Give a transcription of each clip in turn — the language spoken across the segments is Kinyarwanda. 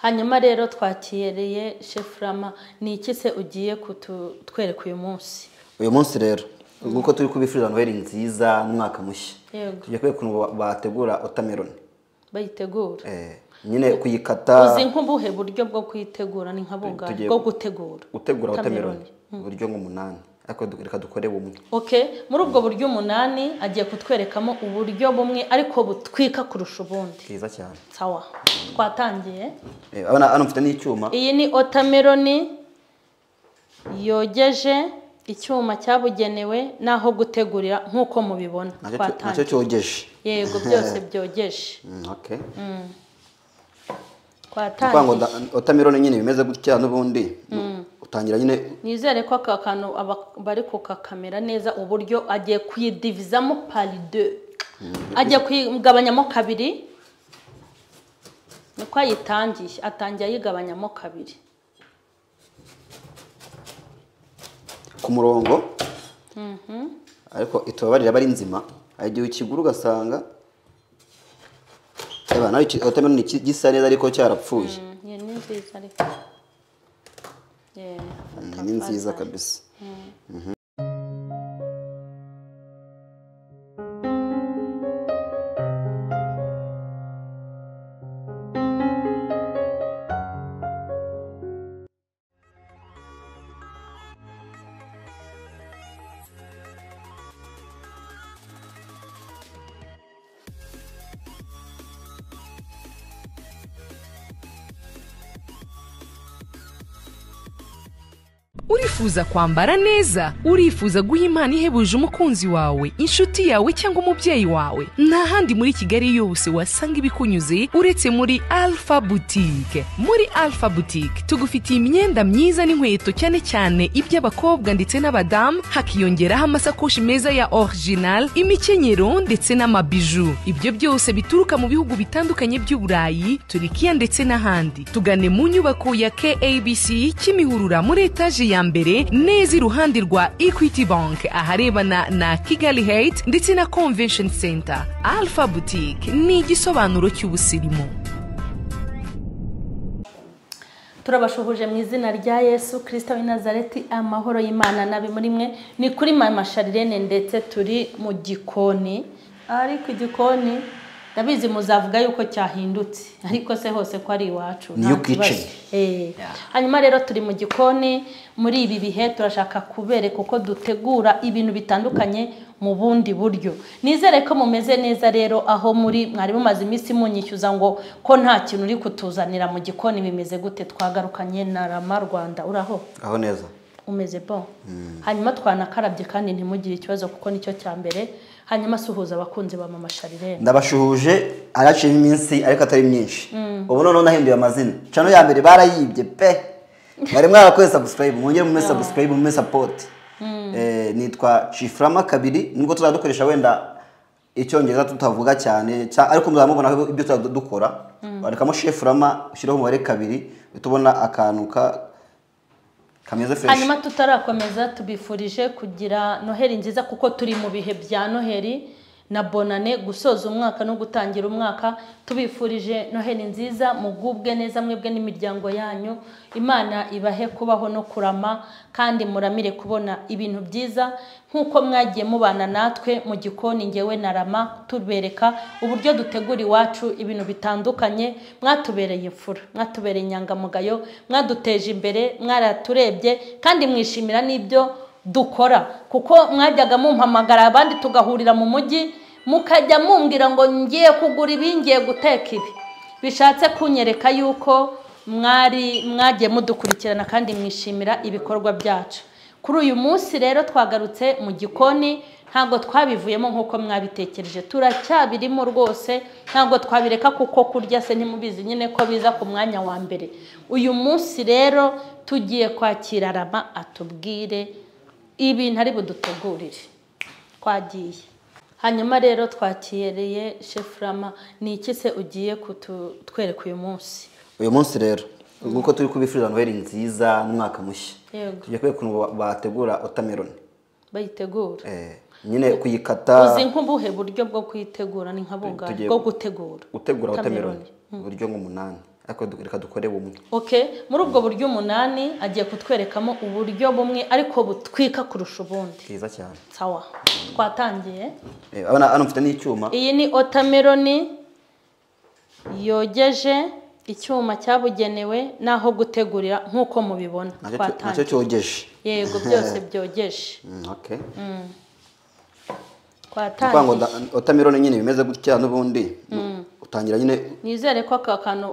Hanyuma rero twakiriye Chef Rama, ni iki se ugiye kutwereka uyu munsi? Uyu munsi rero nguko turi kubifuriza Noheli nziza n'umwaka mushya. Tugiye kwereka ukuntu bategura watermelon. Bayitegura. Nyine kuyikata. Uzi nk'ubuhe buryo bwo kuyitegura ni nka bungahe bwo gutegura? Gutegura watermelon uburyo nk'umunani. Ariko reka dukore bumwe. Okay, muri ubwo buryo umunani agiye kutwerekamo uburyo bumwe ariko butwika kurusha ubundi. Bwiza cyane. Sawa. Twatangiye. Abana hano mfite n'icyuma. Iyi ni watermelon yogeje, icyuma cyabugenewe naho gutegurira nkuko mubibona. Twatangiye. Nacyo cyogeje. Yego byose byogeje. Okay. Twatangiye. Watermelon nyine bimeze gutya n'ubundi. Utangira nyine nizere ko aka kantu bari kukakamera neza uburyo agiye kuyidivizamo par 2. Agiye kuyigabanyamo kabiri. Niko ayitangiye, atangiye ayigabanyamo kabiri. Ku murongo. Ariko itobabarira bari nzima, agiye ukigura ugasanga eba nayo watermelon gisa neza ariko cyarapfuye. Ni nziza ariko. Ni nziza kabisa. Urifuza kwambara neza, urifuza guha impano ihebuje umukunzi wawe, inshuti yawe cyangwa umubyeyi wawe. Nta handi muri Kigali yose wasanga ibikunyuze uretse muri Alpha Boutique. Muri Alpha Boutique tugufitiye imyenda myiza n'inkweto cyane cyane iby'abakobwa ndetse n'abadamu, hakiyongeraho amasakoshi meza ya original, imikenyero ndetse n'amabiju. Ibyo byose bituruka mu bihugu bitandukanye by'Uburayi, Turikiya ndetse n'ahandi. Tugane mu nyubako ya KABC Kimihurura muri etaje ya mbere neza iruhande rwa Equity Bank, aharebana na Kigali Heights ndetse na Convention Center. Alpha Boutique ni igisobanuro cy'ubusirimu. Turabashuhuje mu izina rya Yesu Kristo w'i Nazareti, amahoro y'Imana nabe muri mwe. Ni kuri Mama Charlene ndetse turi mu gikoni, ariko igikoni ndabizi muzavuga yuko cyahindutse, ariko se hose ko ari iwacu. New kitchen. Hanyuma rero turi mu gikoni muri ibi bihe turashaka kubereka uko dutegura ibintu bitandukanye mu bundi buryo. Nizere ko mumeze neza rero aho muri mwari mumaze iminsi munyishyuza ngo ko nta kintu uri kutuzanira mu gikoni bimeze gute. Twagarukanye na Rama Rwanda. Uraho? Aho neza. Umeze bon. Hanyuma twanakarabye kandi ntimugire ikibazo kuko nicyo cya mbere. Hanyuma suhuza abakunzi ba Mama Charlene. Ndabashuhuje, araciye iminsi ariko atari myinshi. Ubu none nahinduye amazina. Channel ya mbere barayibye pe. Bari mwarakoze subscribe, mwongere mume subscribe, mume support. Nitwa Chiframa kabiri, nubwo tuzadukoresha wenda icyongereza tutavuga cyane, ariko muzamubona ibyo tuzadukora. Bandikamo Chef Rama ushireho umubare kabiri, tubona akantu ka kameze fresh. Hanyuma tutarakomeza tubifurije kugira Noheli nziza kuko turi mu bihe bya Noheli na Bonane, gusoza umwaka no gutangira umwaka. Tubifurije Noheli nziza, mugubwe neza mwebwe n'imiryango yanyu. Imana ibahe kubaho no kurama kandi muramire kubona ibintu byiza nkuko mwagiye mubana natwe mu gikoni ngewe na Rama tubereka uburyo dutegura iwacu ibintu bitandukanye. Mwatubereye imfura, mwatubereye inyangamugayo, mwaduteje imbere, mwaraturebye kandi mwishimira n'ibyo dukora, kuko mwajyaga mumpamagara abandi tugahurira mu mujyi mukajya mumbwira ngo ngiye kugura ibi, ngiye guteka ibi. Bishatse kunyereka yuko mwari mwagiye mudukurikirana kandi mwishimira ibikorwa byacu. Kuri uyu munsi rero twagarutse mu gikoni, ntabwo twabivuyemo nkuko mwabitekereje, turacyabirimo rwose, ntabwo twabireka kuko kurya se ntimubizi nyine ko biza ku mwanya wa mbere. Uyu munsi rero tugiye kwakira Rama atubwire ibintu ari budutegurire. Twagiye. Hanyuma rero twakiriye Chef Rama, ni iki se ugiye kutwereka uyu munsi? Uyu munsi rero nguko turi kubifuriza Noheli nziza n'umwaka mushya. Tugiye kwereka ukuntu bategura watermelon. Bayitegura. Nyine kuyikata. Uzi nk'ubuhe buryo bwo kuyitegura ni nka bungahe bwo gutegura? Gutegura watermelon uburyo nk'umunani. Ariko reka dukore bumwe. Okay, muri ubwo buryo 8 agiye kutwerekamo uburyo bumwe ariko butwika kurusha ubundi. Bwiza cyane. Sawa. Twatangiye. Abana hano mfite n'icyuma. Iyi ni watermelon yogeje, icyuma cyabugenewe naho gutegurira nkuko mubibona. Twatangiye. Nacyo cyogeje. Yego byose byogeje. Okay. Twatangiye. Watermelon nyine bimeze gutya n'ubundi. Utangira nyine nizere ko aka kantu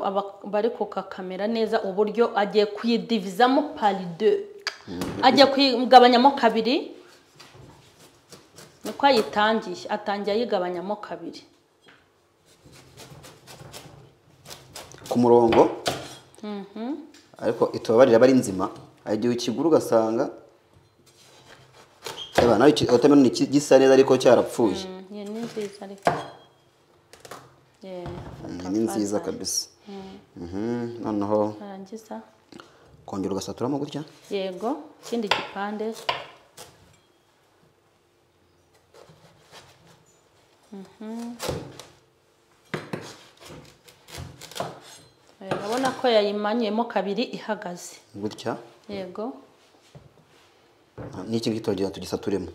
bari kukakamera neza uburyo agiye kuyidivizamo par 2. Agiye kuyigabanyamo kabiri. Niko ayitangiye, atangiye ayigabanyamo kabiri. Ku murongo. Ariko itobabarira bari nzima, agiye ukigura ugasanga eba nayo watermelon gisa neza ariko cyarapfuye. Ni nziza ariko. Ni nziza kabisa. Noneho arangiza kongera ugasaturamo gutya. Yego, ikindi gipande. Urabona ko yayimanyemo kabiri ihagaze gutya. Yego. N'iki ngiki tongera tugisaturemo.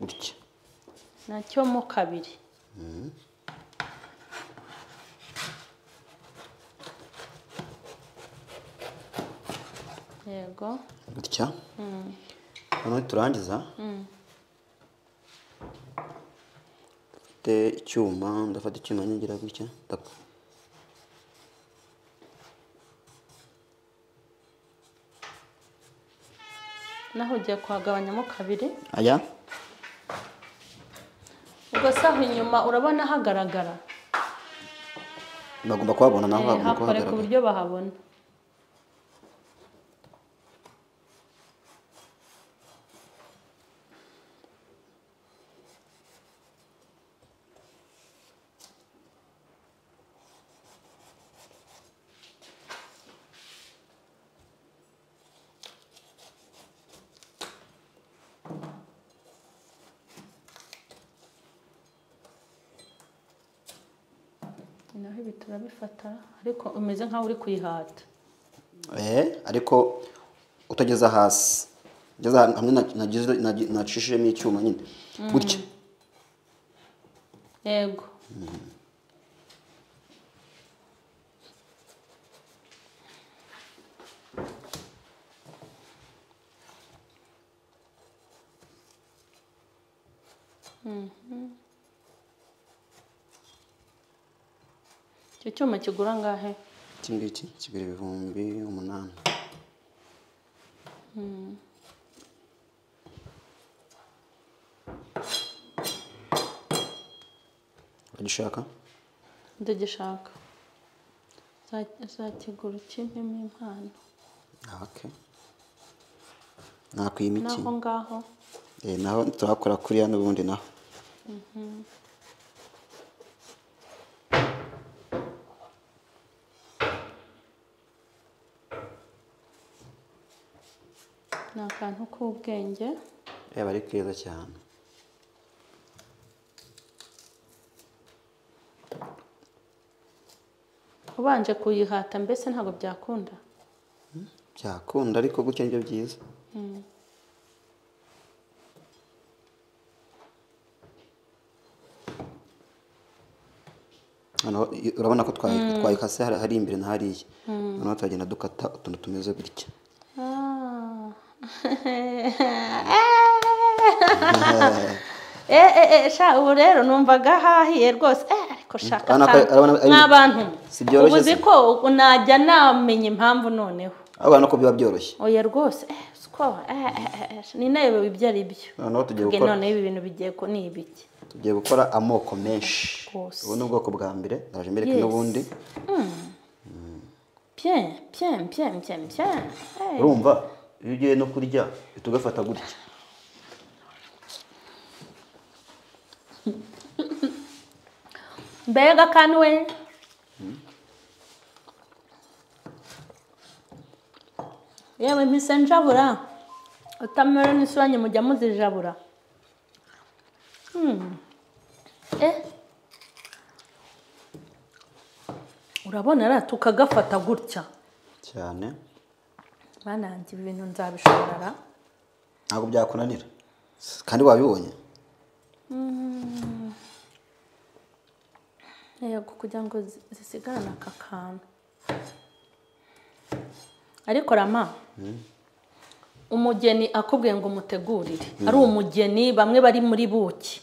Gutya. Nacyo mo kabiri. Yego. Gutya. Noneho turangiza. Mfite icyuma, ndafata icyuma ngira gutya. Naho ugiye kuhagabanyamo kabiri. Aya. Ubwo saho inyuma urabona hagaragara. Bagomba kuhabona naho bagomba kuhagaragara. Ku buryo bahabona. Naho ibi turabifata ariko umeze nkaho uri kuyihata. Ariko utageza hasi. Ugeza hamwe nacishijemo icyuma nyine. Gutya. Yego. Icyo cyuma kigura angahe? Iki ngiki kigura 8,000. Uragishaka? Ndagishaka. Zakigura ukimpemo impano. Okay. Nakwima iki? Naho ngaho. Naho turakora kuriya n'ubundi naho. Ni akantu k'ubwenge. Yaba ari keza cyane. Ubanje kuyihata mbese ntabwo byakunda? Byakunda ariko gutya nibyo byiza. Hano urabona ko twayikase hari imbere na hariya. Noneho turagenda dukata utuntu tumeze gutya. Sha ubu rero numvaga hahiye rwose ariko shaka n'abantu ubuzi ko najya namenya impamvu noneho abana ko biba byoroshye. Oya rwose siko ni nayo ibyo ari byo. Noneho tugiye gukora none ibi bintu bigiye ko ni ibiki tugiye gukora amoko menshi. Ubu ni ubwoko bwa mbere ndaje mbereke n'ubundi. Bien bien bien bien bien. Urumva iyo ugiye no kurya tugafata gutya. Mbega kanwe yewe mpise njabura utamera n'isuranye mujya muzijabura. Urabona ra tukagafata gutya cyane. Banange ibi bintu nzabishobora. Ntabwo byakunanira kandi wabibonye. Yego, kugira ngo zisigarane aka kantu. Ariko Rama, umugeni akubwiye ngo mutegurire, ari umugeni bamwe bari muri buki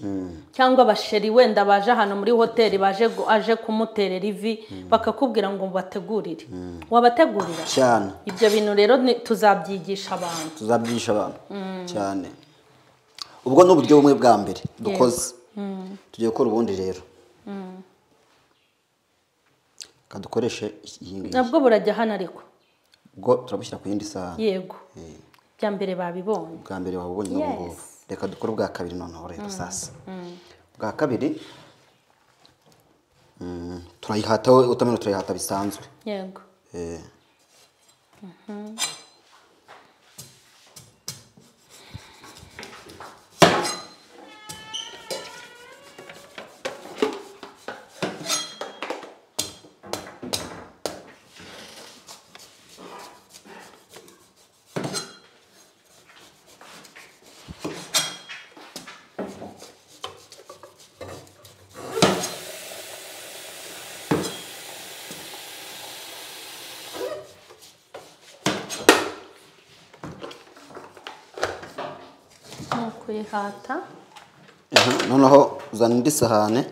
cyangwa abasheri wenda baje hano muri hoteli baje aje kumuterera ivi, bakakubwira ngo bategurire, wabategurira cyane. Ibyo bintu rero tuzabyigisha abantu, tuzabyigisha abantu cyane. Ubwo ni uburyo bumwe bwa mbere dukoze. Tugiye gukora ubundi rero. Kadukoreshe iyi ngiyi. Nabwo burajya hano ariko ubwo turabushyira ku yindi sahani. Yego. Bya mbere babibonye. Bwa mbere babibonye n'ubu ngubu. Reka dukore ubwa kabiri noneho rero sasa. Ubwa kabiri turayihata, utamenya turayihata bisanzwe. Yego. Kuyihata. Noneho uzana indi sahane.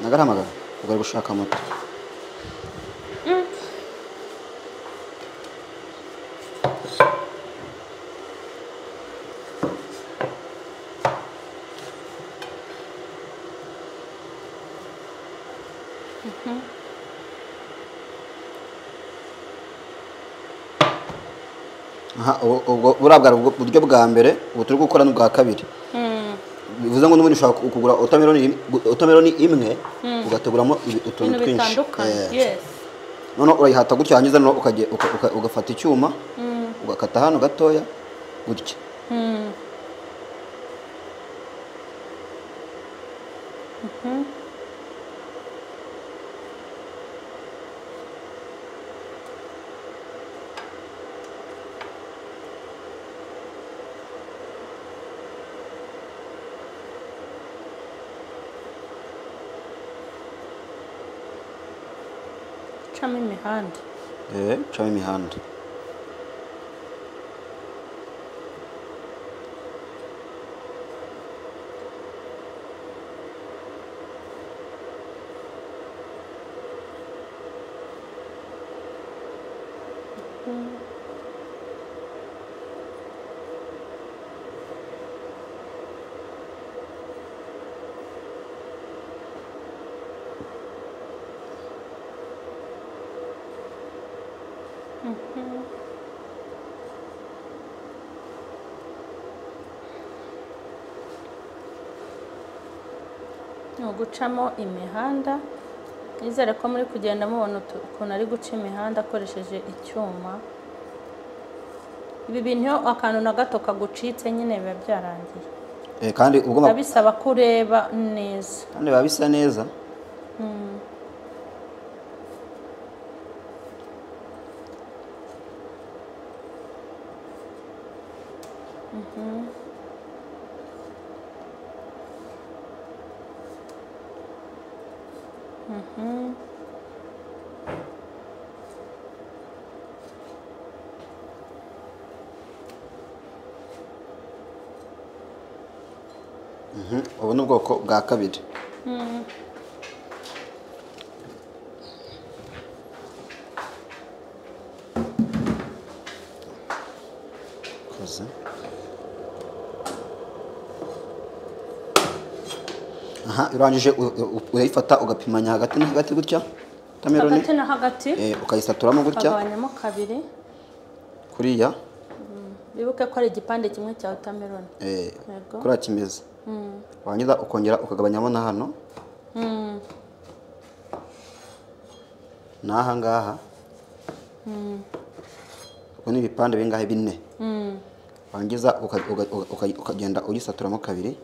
Nagaramagara ubwo ari gushaka moto. Aha, ubwo burabwa buryo bwa mbere, ubu turi gukora n'ubwa kabiri. Bivuze ngo n'ubundi ushobora kugura watermelon imwe ugateguramo utuntu twinshi. Yes. None urayihata gutya, hanyuza no ugafata icyuma ugakata hano gatoya gutya. Chama imihanda. Chama imihanda. Gucamo imihanda. Nizere ko muri kugenda mubona ukuntu ari guca imihanda akoresheje icyuma. Ibi bintu akantu na gato kagucitse nyine biba byarangiye. Kandi ubwo bisaba kureba neza. Kandi biba bisa neza. Ubu ni ubwoko bwa kabiri. Aha, urangije urayifata ugapimanya hagati na hagati gutya. Watermelon Hagati na hagati. Ukayisaturamo gutya. Ukagabanyamo kabiri. Kuriya. Bibuke ko ari igipande kimwe cya watermelon. Kuriya kimeze. Warangiza ukongera ukagabanyamo na hano. N'aha ngaha. Ubwo ni ibipande bingahe? 4. Warangiza ukagenda ugisaturamo kabiri.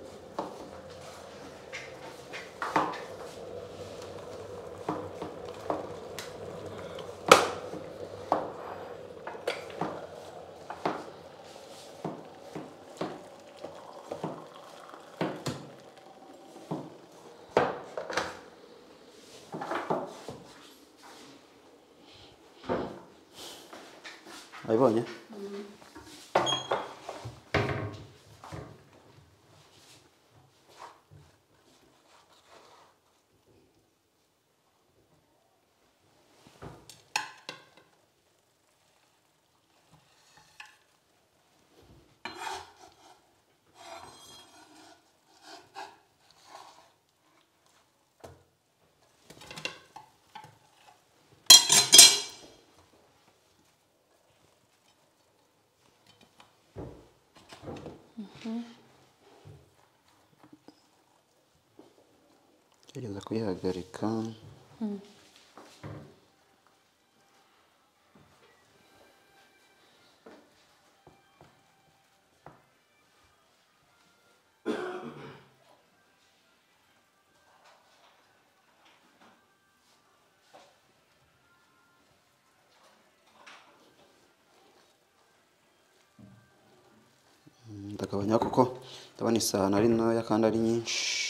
Wabibonye? Gerageza kuyihagarika. Ndagabanya kuko ndabona isahani ari ntoya kandi ari nyinshi.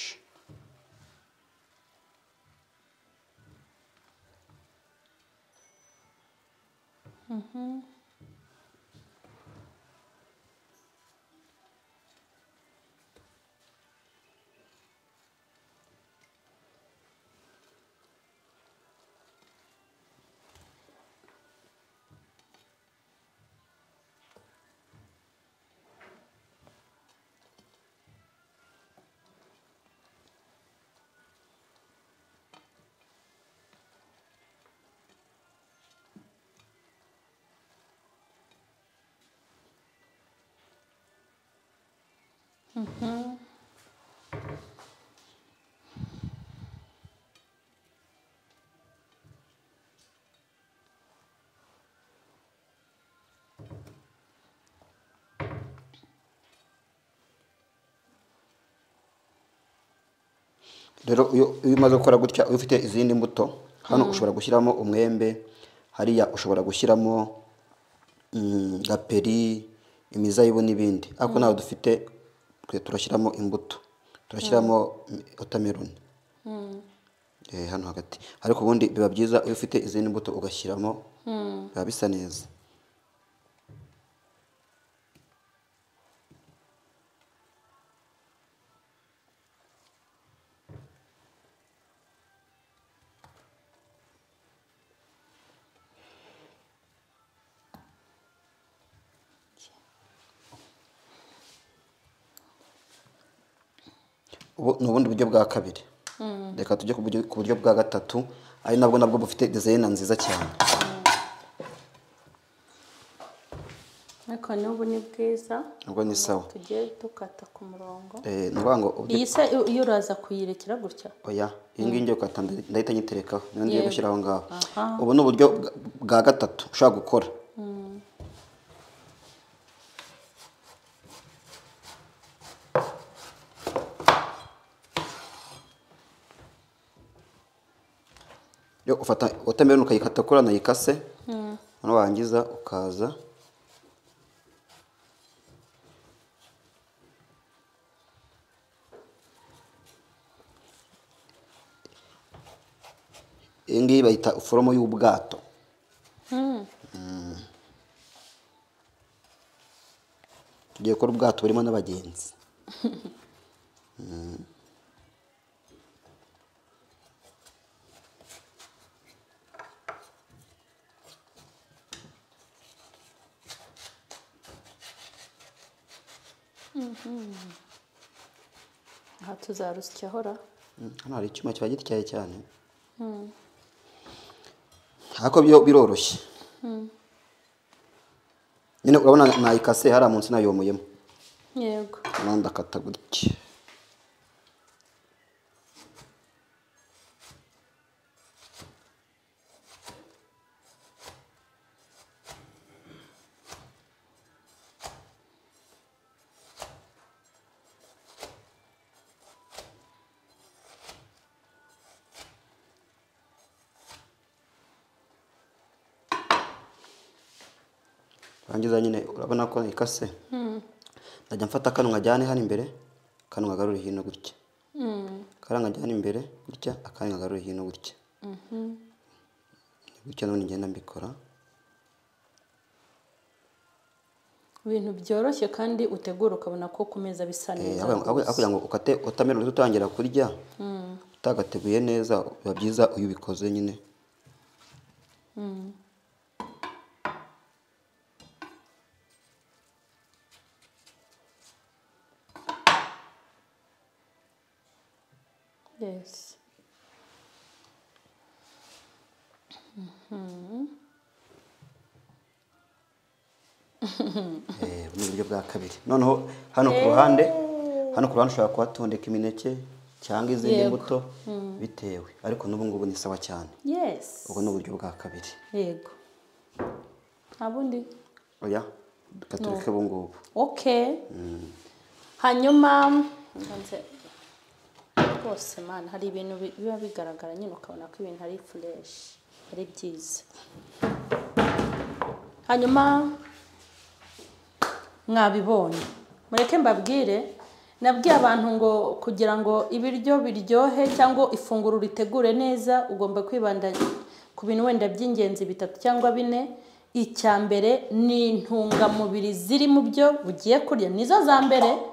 Rero iyo umaze gukora gutya ufite izindi mbuto hano ushobora gushyiramo umwembe, hariya ushobora gushyiramo gaperi, imizabibu n'ibindi, ariko nawe dufite twe turashyiramo imbuto, turashyiramo watermelon hano hagati, ariko ubundi biba byiza iyo ufite izindi mbuto ugashyiramo, biba bisa neza. Ubu ni ubundi buryo bwa kabiri. Reka tujye ku buryo bwa gatatu, ari nabwo bufite design nziza cyane. Ariko n'ubu ni bwiza. Ubwo ni sawa. Tugiye dukata ku murongo. Nuvuga ngo iyi se iyo uraza kuyirekera gutya? Oya, iyi ngiyi ngiye gukata ndahita nyiterekaho, niyo ngiye gushyira aho ngaho. Ubu ni uburyo bwa gatatu ushobora gukora. Yo ufata watermelon ukayikata kuri nayikase, hano warangiza ukaza iyi ngiyi bayita foromo y'ubwato. Tugiye gukora ubwato burimo n'abagenzi. Aha tuzarusya hora. Hano hari icyuma kiba gityaye cyane. Ariko byo biroroshye. Nyine urabona nayikase hariya munsi nayomuyemo. Yego. Noneho ndakata gutya. Rangiza nyine urabona ko ikase. Ndajya mfata kano nkajyane hano imbere, kano nkagarure hino gutya. Kara nkajyane imbere gutya, akandi nkagarure hino gutya. Gutya none ngenda mbikora. Ibintu byoroshye kandi utegura ukabona ko ku meza bisa neza. Aho ngo ukate watermelon utangira kurya. Utagateguye neza biba byiza iyo ubikoze nyine. Yes. Ni uburyo bwa kabiri. Noneho hano ku ruhande, ushobora kuhatondeka imineke cyangwa izindi mbuto bitewe, ariko n'ubu ngubu ni sawa cyane. Yes. Ubwo ni uburyo bwa kabiri. Yego. Abundi? Oya, katureke ubu ngubu. Okay. Hanyuma nze rwose man hari ibintu biba bigaragara nyine ukabona ko ibintu ari fresh, ari byiza. Hanyuma mwabibonye, mureke mbabwire, nabwiye abantu ngo kugira ngo ibiryo biryohe cyangwa ifunguro ritegure neza ugomba kwibanda ku bintu wenda by'ingenzi bitatu cyangwa bine. Icya mbere ni intungamubiri ziri mu byo ugiye kurya, nizo za mbere.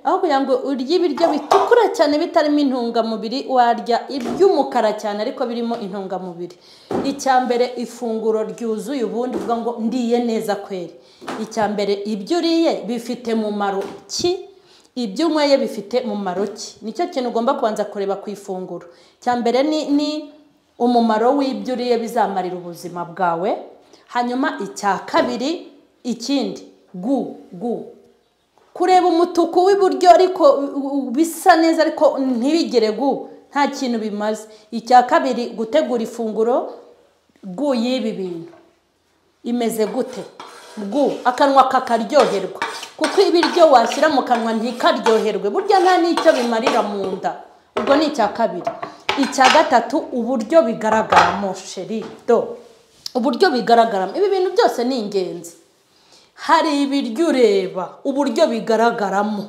Aho kugira ngo urye ibiryo bitukura cyane bitarimo intungamubiri, warya iby'umukara cyane ariko birimo intungamubiri. Icya mbere ifunguro ryuzuye, ubundi uvuga ngo ndiye neza kweri. Icya mbere ibyo uriye bifite mumaro ki, ibyo unyweye bifite mumaro ki, nicyo kintu ugomba kubanza kureba ku ifunguro. Icya mbere ni umumaro w'ibyo uriye bizamarira ubuzima bwawe. Hanyuma icya kabiri ikindi gu kureba umutuku w'iburyo ariko bisa neza ariko ntibigere gu, nta kintu bimaze. Icya kabiri gutegura ifunguro gu y'ibi bintu imeze gute, gu akanwa kakaryoherwa, kuko ibiryo washyira mu kanwa ntikaryoherwe burya nta n'icyo bimarira mu nda. Ubwo ni icya kabiri. Icya gatatu uburyo bigaragaramo sheri do, uburyo bigaragaramo. Ibi bintu byose ni ingenzi. Hari ibiryo ureba uburyo bigaragaramo,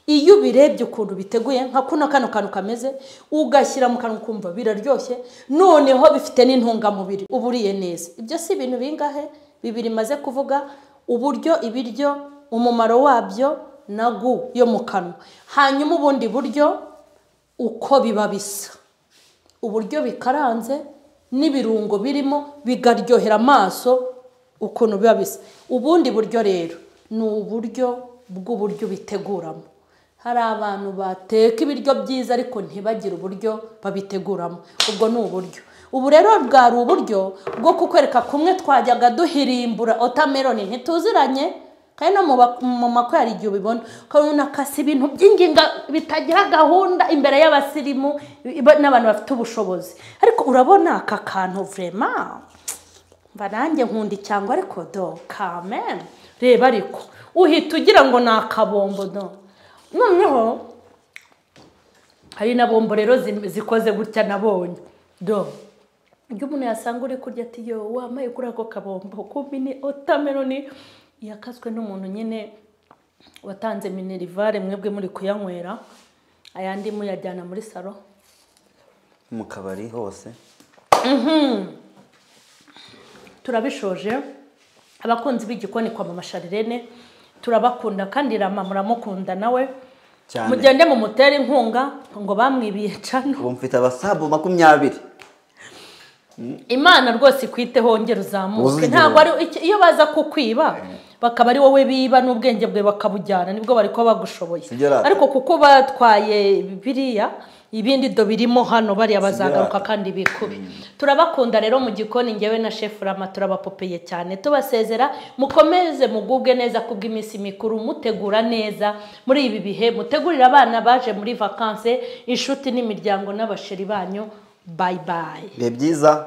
iyo ubirebye ukuntu biteguye nka kuno kano kantu kameze, ugashyira mu kanwa ukumva biraryoshye, noneho bifite n'intungamubiri, uba uriye neza. Ibyo si ibintu bingahe bibiri maze kuvuga, uburyo ibiryo, umumaro wabyo na gu yo mu kanwa. Hanyuma ubundi buryo uko biba bisa, uburyo bikaranze n'ibirungo birimo bigaryohera amaso ukuntu biba bisa. Ubundi buryo rero ni uburyo bw'uburyo biteguramo. Hari abantu bateka ibiryo byiza ariko ntibagire uburyo babiteguramo. Ubwo ni uburyo. Ubu rero bwari uburyo bwo kukwereka kumwe twajyaga duhirimbura watermelon ntituziranye, kandi no mu makwe hari igihe ubibona ukabona akase ibintu by'inginga bitagira gahunda imbere y'abasirimu n'abantu bafite ubushobozi, ariko urabona aka kantu vraiment nanjye nkunda cyangwa ariko do kamen reba, ariko uhita ugira ngo ni akabombo do. Noneho hari na bombo rero zikoze gutya nabonye do, ibyo umuntu yasanga uri kurya ati yo wamaye kuri ako kabombo kumbi ni watermelon yakaswe n'umuntu nyine watanze minerivare, mwebwe muri kuyanywera ayandi muyajyana muri salo mu kabari hose. Turabishoje abakunzi b'igikoni kwa Mama Charlene, turabakunda kandi Rama muramukunda nawe, mugende mu mutere inkunga ngo bamwibiye cano. Ubu mfite abasabu 20. Imana rwose ikwiteho ngera uzamuke, ntabwo ari iyo baza kukwiba Bakaba ari wowe biba n'ubwenge bwe bakabujyana, nibwo bari kuba bagushoboye. Sibyo rata. Ariko kuko batwaye biriya, ibindi do birimo hano, bariya bazagaruka rata. kandi bikubi. Turabakunda rero mu gikoni, ngewe na Chef Rama turabapopeye cyane, tubasezera. Mukomeze mugubwe neza kubw'iminsi mikuru, mutegura neza muri ibi bihe, mutegurira abana baje muri vacances, inshuti n'imiryango n'abasheri banyu. Bye bye. Ibihe byiza.